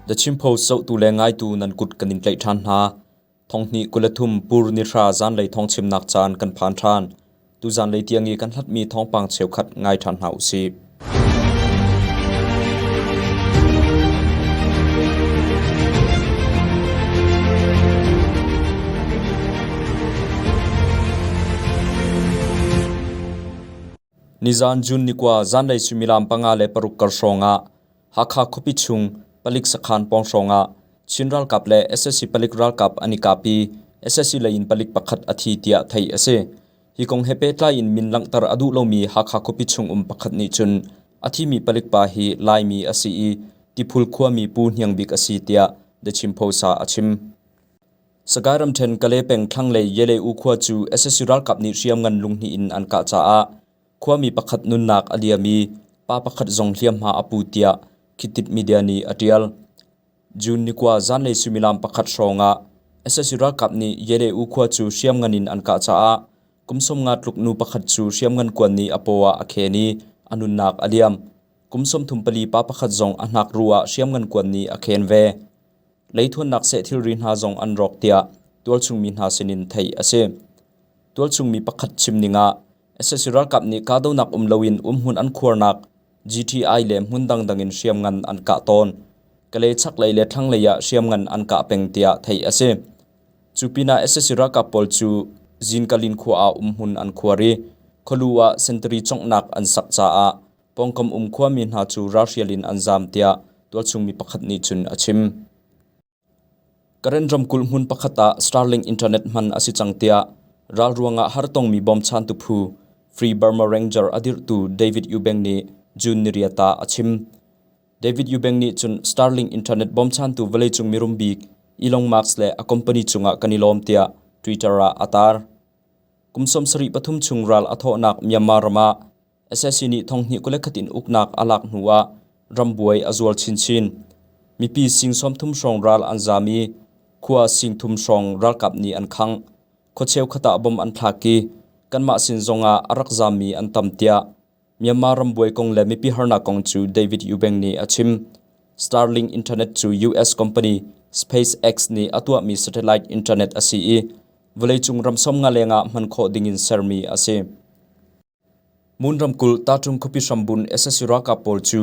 The Chin Post zohtu le ngaitu nan kut kan in tlaih ṭhan hna. Thonghnih 23 Pur nihra zanlei thawngchimnak caan kan phan ṭhan. Tu zanlei tiang i kan hlatmi thawngpang cheukhat ngai ṭhan hna usih. Nizan June nikua zanlei suimilam 5:06 kar hrawng ah Hakha khuapi chung palik sakhan pawng hrawng ah Chin ralkap le sac palik ralkap an i kap i sac lei in palik pakhat a thi tiah theih a si. Hi kong he pehtlai in min langhter a duh lomi Hakha khuapi chung um pakhat nih cun a thimi palik pa hi Laimi a si i Tiphul khuami Pu Hniang Bik a si tiah The Chin Post ah a chim. Sagaing ramṭhen Kalay peng thlanglei Yele U khua cu sac ralkap nih hriamngan lunghnih in an kah caah khuami pakhat nunnak a liam i pa pakhat zong hliamhma a pu tiah Khittit media nih a ṭial. June nikua zanlei suimilam pakhat hrawng ah sac ralkap nih Yele U khua cu hriamngan in an kah caah kum 50 tluk nu pakhat cu hriamngan kuan nih a paw ah a khen i a nunnak a liam. Kum 34 pa pakhat zong a hnakruh ah hriamngan kuan nih a khen ve. Leithuannak seh thilri hna zong an rawk tiah tualchung mi hna sinin theih a si. Tualchung mi pakhat chim ning ah sac ralkap nih kahdohnak um loin umhmun an khuarnak GTI le hmun dangdang in hriamngan an kah tawn. Kalay chaklei le thlanglei ah hriamngan an kah peng tiah theih a si. Cu pinah sac ralkap pawl cu Zinkalin khua ah umhmun an khuar i khualu ah sentari conghnak an sak caah pawngkam um khuami hna cu ralhrial in an zaam tiah tualchung mi pakhat nih cun a chim. Karen ramkulh hmun pakhat ah Starlink internet hman a si cang tiah ral ruangah hartongmi bawmchantu phu Free Burma Ranger a dirhtu David Eubank nih June niriat ah a chim. David Eubank nih cun Starlink internet bawmchantu vawleicung mirum bik Elon Musk le a company cungah kan i lawm tiah Twitter ah a tar. Kum 73 chung ral a thawhnak Myanmar ram ah Sac nih thonghnih 21 in uknak a lak hnu ah rambuai a zual chinchin. Mipi sing 30 hrawng ral an zaam i khua sing thum hrawng ralkap nih an khangh. Khua cheukhat ah bom an thlak i kanmah sin zongah a rak zaammi an tam tiah Myanmar rambuai kong le mipi harnak kong cu David Eubank nih a chim. Starlink Internet cu US company SpaceX nih a tuahmi satellite internet a si i vawleicung ram 50 lengah hman khawh dingin sermi a si. Mon ramkulh Taṭung khuapi hrambunh sac ralkap pawl cu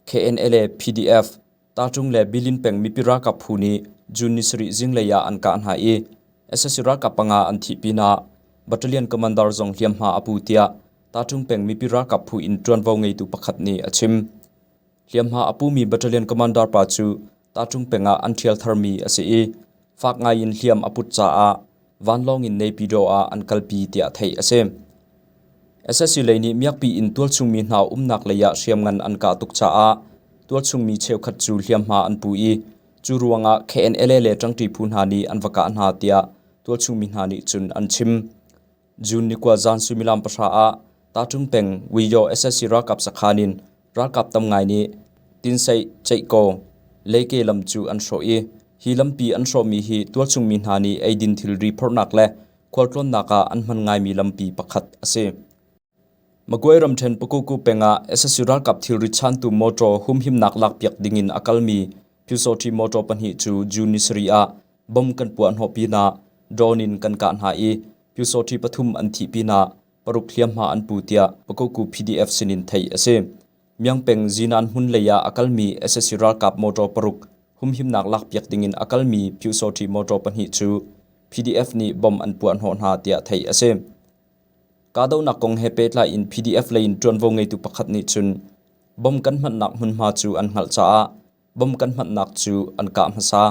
KNLA, PDF, Taṭung le Bilin peng mipi ralkap phu nih June ni sarih zinglei ah an kah hna i sac ralkap panga an thih pinah battalion commander zong hliamhma a pu tiah Taṭung peng mipi ralkap phu in ṭuanvo ngeitu pakhat nih a chim. Hliamhma a pumi battalion commander pa cu Taṭung peng ah an ṭhial tharmi a si i fak ngai in hliam a put caah vanlawng in Naypyidaw ah an kalpi tiah theih a si. Sac lei nih miakpi in tualchungmi hna umnak lei ah hriamngan an kah tuk caah tualchungmi cheukhat cu hliamhma an pu i cu ruangah KNLA le ṭangṭi phu hna nih an va kah hna tiah tualchungmi hna nih cun an chim. June ni kua zan suimilam pahra ah Taṭung peng Wiyaw sac ralkap sakhan in ralkap tam ngai nih Tinseih Ceihkaw Leike lam cu an hrawh i hi lampi an hrawhmi hi tualchungmi hna nih eidin thilri phorhnak le khualtlawnnak ah an hman ngaimi lampi pakhat a si. Magway ramṭhen Pakuku peng ah sac ralkap thilri chantu motor humhimnak lakpiak dingin a kalmi Pyusawṭhi motor pahnih cu June ni sarih ah bom kan puah hnawh pinah drone in kan kah hna i Pyusawṭhi pathum an thih pinah paruk hliamhma an pu tiah Pakuku PDF sinin theih a si. Myangpeng Zinan hmun lei ah a kalmi sac ralkap motor paruk humhimnak lakpiak dingin a kalmi Pyusawṭhi motor pahnih cu PDF nih bom an puah hnawh hna tiah theih a si. Kahdohnak kong he pehtlai in PDF lei in ṭuanvo ngeitu pakhat nih cun bom kan hmannak hmunhma cu an hngalh caah bom kan hmannak cu an kah hmasa.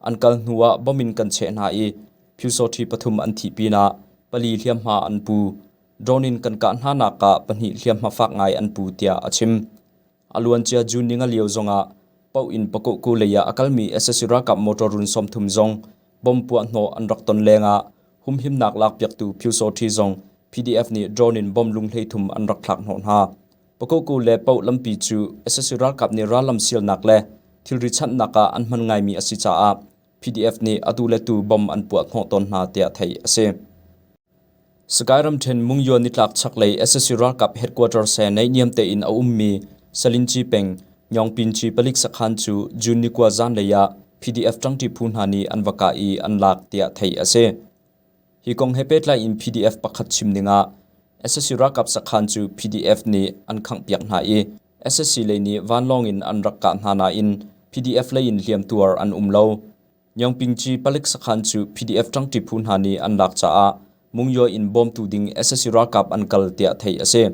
An kal hnu ah bom in kan cheh hna i Pyusawṭhi pathum an thih pinah pali hliamhma an pu. Drone in kan kah hna nak ah pahnih hliamhma fak ngai an pu tiah a chim. A luancia June ni nga lio zongah Paoh in Pakokku lei ah a kalmi sac ralkap motor run 30 zong bom puah hnawh an rak ton lengah humhimnak lakpiaktu Pyusawṭhi zong PDF nih drone in bom lung 33 an rak thlak hnawh hna. Pakokku le Paoh lampi cu sac ralkap nih rallam sialnak le thilri chanhnak ah an hman ngaimi a si caah PDF nih atu le tu bom an puah hnawh tawn hna tiah theih a si. Sagaing ramṭhen Mungyo nitlak chaklei sac ralkap headquarters he naihniam tein a ummi Salinci peng Nyawngpinci palik sakhan cu June ni 9 zanlei ah PDF ṭangṭi phu hna nih an va kah i an lak tiah theih a si. Hi kong he pehtlai in PDF pakhat chim ning ah sac ralkap sakhan cu PDF nih an khanghpiak hna i sac lei nih vanlawng in an rak kah hna nain PDF lei in hliamtuar an um lo. Nyawngpingci palik sakhan cu PDF ṭangṭi phu hna nih an lak caah Mungyaw in bawmtu ding sac ralkap an kal tiah theih a si.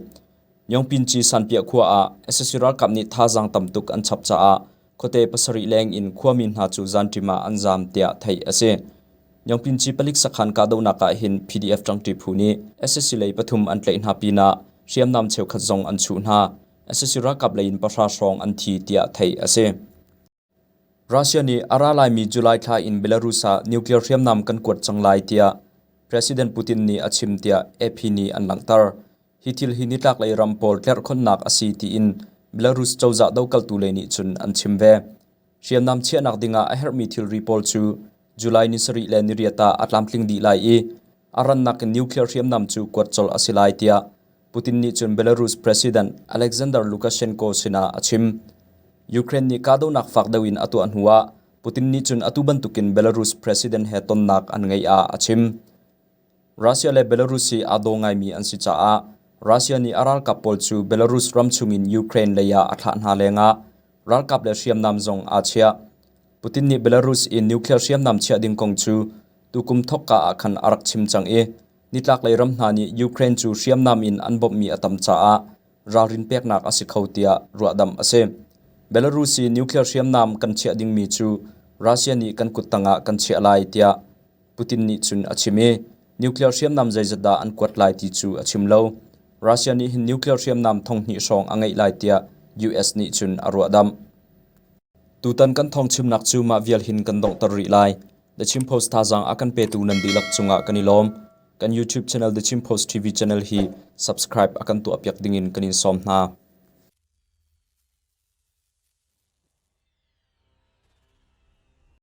Nyawngpinci Sanpiah khua ah sac ralkap nih thazaang tam tuk an chap caah khuate pasarih leng in khuami hna cu zanṭim ah an zaam tiah theih a si. Nyawngpinci palik sakhan kahdohnak ah hin PDF ṭangṭi phu nih sac lei pathum an tlaih hna pinah hriamnam cheukhat zong an chuh hna. Sac ralkap lei in pahra hrawng an thi tiah theih a si. Russia nih a ra laimi July thla in Belarus ah nuclear hriamnam kan kuat cang lai tiah President Putin nih a chim tiah AP nih an langhter. Hi thil hi nitlaklei ram pawl tlerhkhonhnak a si tiin Belarus cozah dokaltu lei nih cun an chim ve. Hriamnam chiahnak dingah a herhmi thilri pawl cu July ni sarih le niriat ah a tlamtling dih lai i a rannak in nuclear hriamnam cu kuat colh a si lai tiah Putin nih cun Belarus President Alexander Lukashenko sinah a chim. Ukraine nih kahdohnak fak deuh in a tuah hnuah Putin nih cun atu bantukin Belarus President he tonnak an ngeih ah a chim. Russia le Belarus hi aa daw ngaimi an si caah Russia nih a ralkap pawl cu Belarus ram chungin Ukraine lei ah a thlah hna lengah ralkap le hriamnam zong aa chiah. Putin nih Belarus in nuclear hriamnam chiah ding kong cu tukum thawkka ah khan a rak chim cang i Nitlaklei ram hna nih Ukraine cu hriamnam in an bawmhmi a tam caah ralrin peknak a si kho tiah ruahdamh a si. Belarus i nuclear hriamnam kan chiah dingmi cu Russia nih kan kut tangah kan chiah lai tiah Putin nih cun a chim i nuclear hriamnam zeizat dah an kuat lai ti cu a chim lo. Russia nih hin nuclear hriamnam thonghnih hrawng a ngeih lai tiah US nih cun a ruahdamh. Tutan kan thawngchimnak cu mah vial hin kan donghter rih lai. The Chin Post thazaang a kan petu nan dihlak cungah kan i lawm. Kan YouTube channel The Chin Post TV channel hi subscribe a kan tuahpiak dingin kan in sawm hna.